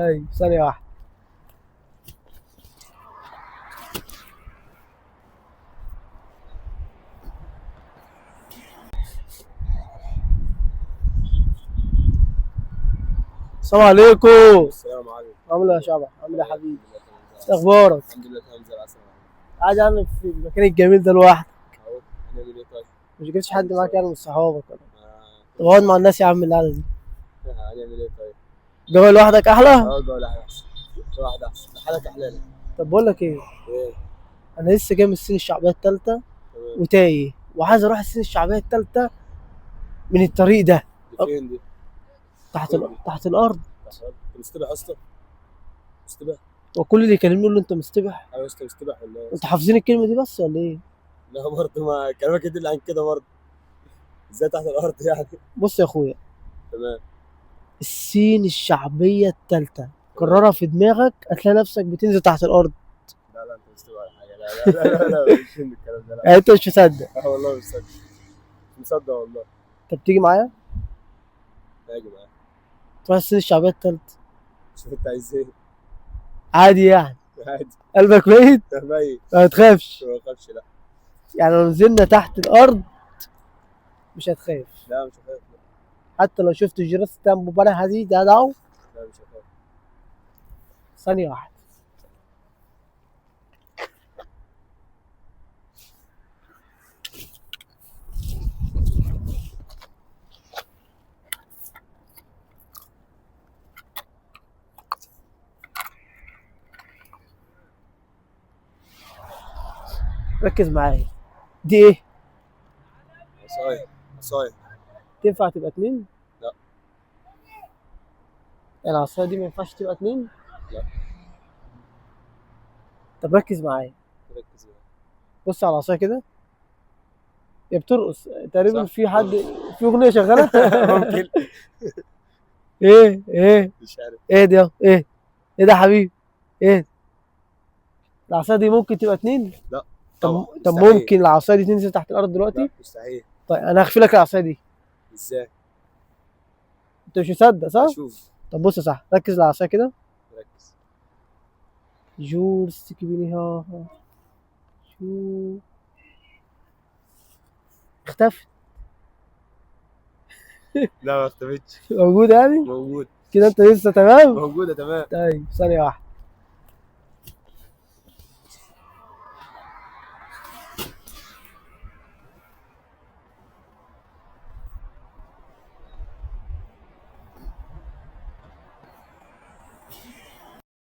طيب ثانية واحدة. السلام عليكم. السلام عليكم. عامل ايه يا شبح؟ عامل ايه يا حبيبي؟ إيه اخبارك؟ الحمد لله تمام زي العسل. قاعد يعني في المكان الجميل ده لوحدك؟ اهو هنعمل ايه طيب؟ مش جبتش حد معاك يعني من صحابك ولا؟ آه، طب اقعد مع الناس يا عم القعدة دي. هنعمل ايه طيب؟ جو لوحدك احلى؟ اه جو لحالك احسن، لوحدك احسن، لحالك احلى لك. طب بقول لك ايه؟ ايه؟ انا لسه جاي من السين الشعبية التالتة تمام. وتايه، وعايز اروح السين الشعبية التالتة من الطريق ده. دي فين دي؟ تحت الارض. انت مستبح يا اسطى؟ مستبح؟ وكل اللي يكلمني يقول له انت مستبح. ايوه يا اسطى مستبح ولا ايه؟ انتوا حافظين الكلمة دي بس ولا ايه؟ لا برضه ما كلامك يدل عن كده برضه. ازاي تحت الارض يعني؟ بص يا اخويا، تمام. السين الشعبية التالتة كررها في دماغك هتلاقي نفسك بتنزل تحت الارض. لا لا انت مستبح ولا حاجة، لا لا لا لا, لا مش من الكلام ده، لا. يعني انت مش مصدق؟ اه والله مش مصدق، مش مصدق والله. طب تيجي معايا؟ يا جماعة تروح السين الشعبية التالتة. شوف انت عايز ايه. عادي يعني؟ عادي. قلبك ميت؟ ميت. ما تخافش. ما بخافش لا. يعني لو نزلنا تحت الارض مش هتخاف؟ لا مش هخاف، لا. حتى لو شفت جرس تامبو بلا حديد ده دعو؟ لا مش هخاف. ثانية واحدة. ركز معايا، دي ايه؟ عصاية. عصاية. تنفع تبقى اتنين؟ لا. العصاية دي ما ينفعش تبقى اتنين؟ لا. طب ركز معايا. ركز معايا. بص على العصاية كده، هي بترقص تقريبا. صح. في حد في أغنية شغالة؟ ممكن. ايه ايه؟ مش عارف. ايه ده؟ ايه ايه ده يا حبيبي؟ ايه العصاية دي ممكن تبقى اتنين؟ لا. طب طب مستحيل. ممكن العصاية دي تنزل تحت الأرض دلوقتي؟ لا مستحيل. طيب أنا هخفي لك العصاية دي. ازاي؟ أنت مش مصدق صح؟ اشوف. طب بص يا صاحبي، ركز على العصاية كده. ركز. جور سكيبيني ها ها شو اختفت. لا ما اختفتش. موجودة يعني؟ موجود. كده انت لسه تمام؟ موجودة تمام. طيب ثانية واحدة.